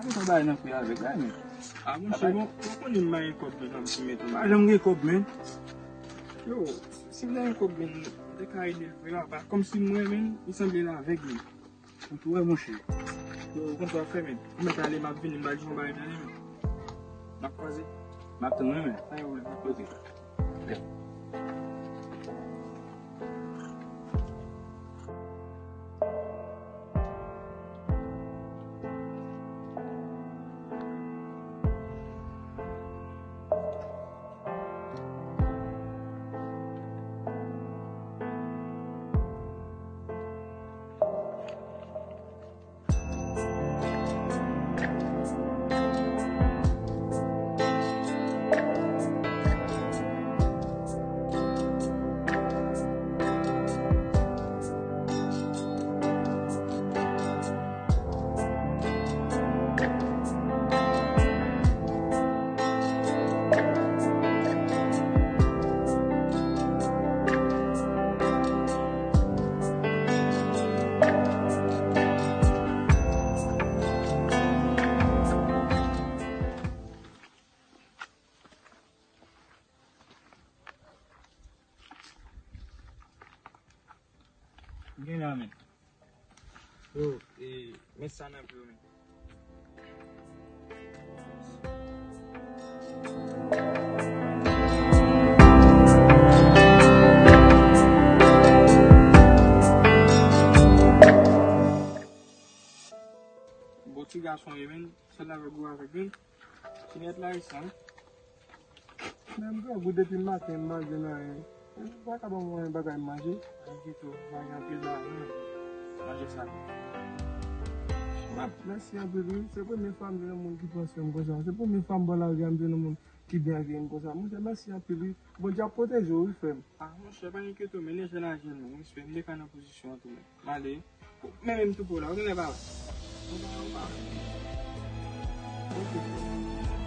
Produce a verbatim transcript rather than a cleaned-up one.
Sa bay nan kwi avèk la, men. A, monchè, bon, ou konnen m pa gen kòb, men, nan ti men tou. Pa janm gen kòb, men. Yo, si m te gen kòb, men, m te ka ede l vre, papa. Kòmsi m wè, men, li sanble l avèg, men. Ou tou wè, monchè. Yo, ou konn sa w ap fè, men. Ou mèt ale, m ap vini, m ba l yon bagay, tande, men. N ap kwaze. M ap tann, wi, men. Sa yo, m ap kwaze. Gen la, men. Yo, e, met sa nan pye w, men. Bon ti gason ye, men. Sèl avèg ou avèk, men. Ti nèt la, e sa. Men m grangou depi maten, m pa jwenn anyen. Ou pa ka ban mwen yon bagay manje? Anyen ditou, manje anpil la, hmm. Manje sa. Mèsi anpil, wi. Se premye fwa m jwenn yon moun ki pran swen m konsa. Se premye fwa m bò lari a, m jwenn yon moun ki byen avèk m konsa. Monchè, mèsi anpil, wi. Bondye ap pwoteje w, wi, frè m. A, monchè, pa enkyete w, men lè jèn a jèn, non, respè. M te ka nan pozisyon an tou, men. M ale. Men menm tou pou la, ou genlè pa wè. Ou pa wè, ou pa wè. Ok.